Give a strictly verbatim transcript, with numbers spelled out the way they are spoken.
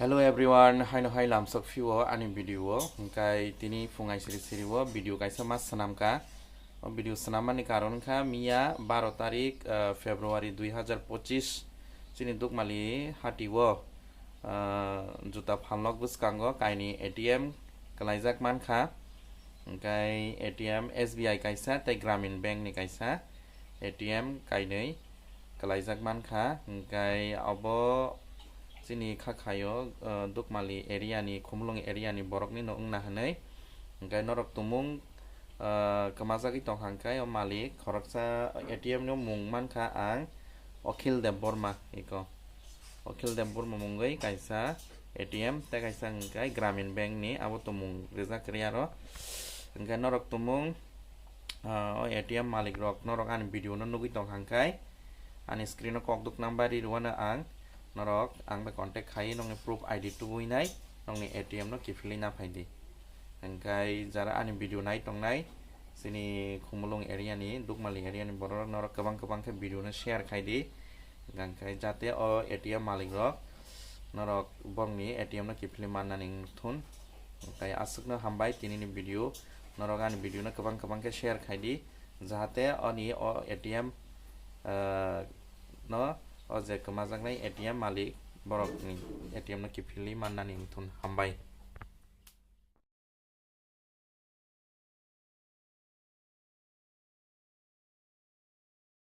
Hello everyone, haino hai lamsok phio ani video o. Hingkai tini phung ai siri siri o video kaisa ma swnam ka. O video swnam mani karon kha miya baro tarik, ah, February dui hazar pochis, chini Dukmali hati o, ah, juta phalnok bwskango kaini A T M kwlaijak man kha. Hingkai A T M S B I kaisa tei Gramin Bank ni kaisa A T M kainwi kwlaijak man kha. Hingkai abo chini kha khaio, ah, Dukmali area ni, Khumulwng area ni borok ni no wngna hwnwi. Hingkai norok tumung, ah, kwmajagwi tong kha hingkai o malik khoroksa A T M no mung man kha ang Akhil Debbarma iko. Akhil Debbarma mungwi kaisa A T M tei kaisa hingkai Gramin Bank ni abo tumung rijak riyaro. Hingkai norok tumung, ah, o A T M malik rok norok ani video no nugwi tong kha hingkai ani screen o kok duk number ri rwano ang norok ang bai contact khai nongni proof I D tubui nai nongni A T M no kiphilwi na phai di. Hingkai jara ani video nai tongnai chini Khumulwng area ni, Dukmali area ni borok norok kwbang kwbang khe video no share khai di. Hingkai jate o A T M malik rok norok borokni A T M no kiphilwi mannani wngthun. Hingkai aswkno hambai tinini video norok ani video no kwbang kwbang khe share khai di jahate ani o A T M, ah, no o je kwmajaknai A T M malik borokni A T M no kiphilwi mannani wngthun. Hambai.